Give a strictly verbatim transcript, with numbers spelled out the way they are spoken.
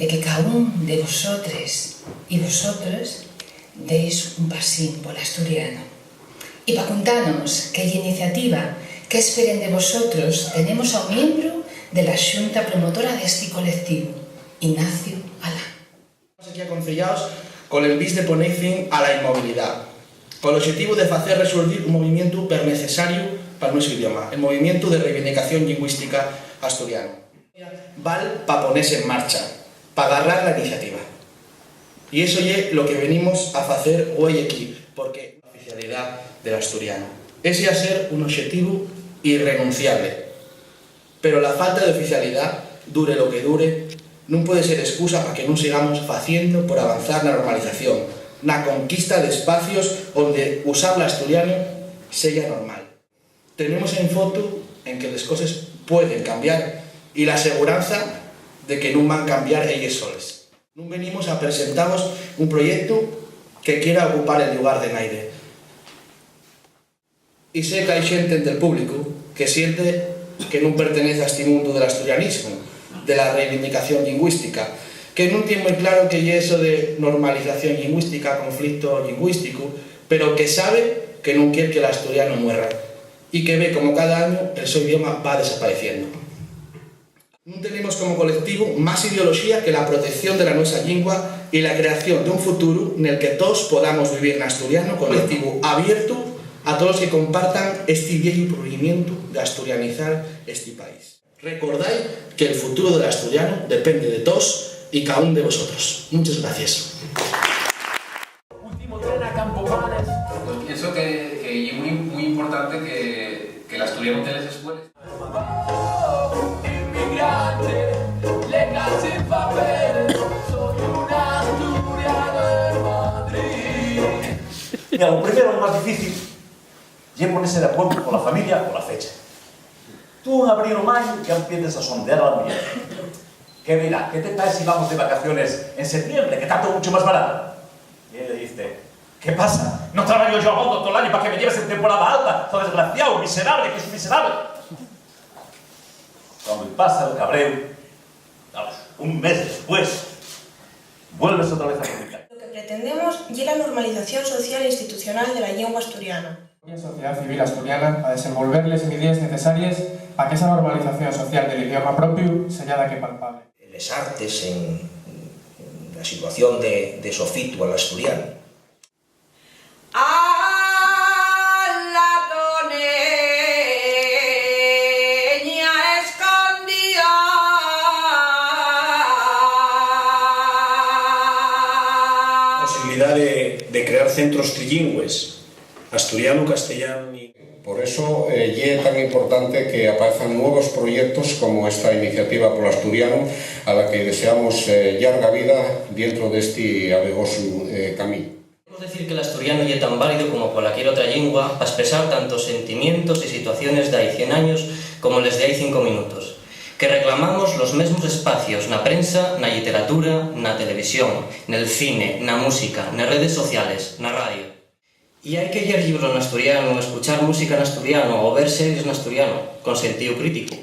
de que caún de vosotres y vosotros deis un pasín pol asturianu. Y pa contanos qué ye iniciativa, qué esperen de vosotros, tenemos a un miembru de la Xunta Promotora d'esti colectivu, Ignacio Alá. Estamos aquí aconceyaos col envís de poner fin a la inmovilidá, col oxetivu de facer resurdir un movimientu perneces-sariu pal nuesu idioma, el movimientu de reivindicación llingüística asturianu. Val pa ponese en marcha, pa garrar la iniciativa. Y eso ye lo que venimos a facer güei equí, porque oficialidá del asturianu. Esi ha ser un oxetivu irrenunciable. Pero la falta d'oficialidá, dure lo que dure, nun puede ser escusa pa que nun sigamos faciendo por avanzar na normalización, na conquista d'espacios onde usar l'asturianu seya normal. Tenemos en fotu en que les coses pueden cambiar y la seguranza de que nun van cambiar elles soles. Nun venimos a presentavos un proyectu que quiera ocupar el llugar de naide. Y sé qu'hai xente del públicu que siente que nun pertenez a esti mundu del asturianismu, de la reivindicación llingüística, que nun tien mui claro qué ye eso de normalización llingüística, conflicto llingüísticu, pero que sabe que nun quier que l'asturianu muerra y que ve como cada añu el so idioma va desapareciendo. Nun tenemos como colectivu más ideoloxía que la protección de la nuesa llingua y la creación d'un futuru nel que toos podamos vivir n'asturianu, colectivu abiertu a toos los que compartan esti vieyu prohibimientu d'asturianizar esti país. Recordái que'l futuru del asturianu depende de toos y caún de vosotros. Munches gracies. Último tren a Campomanes. Yo pienso que, que ye muy, muy importante que, que l'asturianu esté en les escueles. Inmigrante, legal sin papel, soy un asturiano en Madrid. Mira, lo primero, lo más difícil, ye ponese d'acuerdu con la familia o la fecha. Tú en abril o mayu ya empieces a sondear al ambiente. Que mira, ¿qué te parece si vamos de vacaciones en septiembre, que ta todo mucho más barato? Y él le dice: ¿Qué pasa? ¿No trabajo yo abondo todo el año para que me lleves en temporada alta? ¡Está desgraciado, miserable, que es un miserable! Cuando pasa el cabreo, vamos, un mes después, vuelves otra vez a publicar. Lo que pretendemos ye la normalización social e institucional de la llingua asturiana. La propia sociedá civil asturiana a desenvolver les midies necesaries pa qu'esa normalización social del idioma propiu seya daqué palpable. Les artes, en, en la situación de, de sofitu al asturianu. A la toneña escondida. Posibilidá de, de crear centros trilingües, asturianu, castellanu y... Por eso, eh, ye tan importante que aparezan nuevos proyectos como esta iniciativa pol asturianu, a la que deseamos, eh, llarga vida dientro d'esti abegosu, eh, camín. Queremos decir que l'asturianu ye tan válido como cualquier otra llingua pa espresar tantos sentimientos y situaciones d'hai cien años como les d'hai cinco minutos, que reclamamos los mesmos espacios na prensa, na lliteratura, na televisión, nel cine, na música, nes redes sociales, na radio. Y hai que lleer llibros n'asturianu, escuchar música n'asturianu o ver series n'asturianu, con sentíu críticu.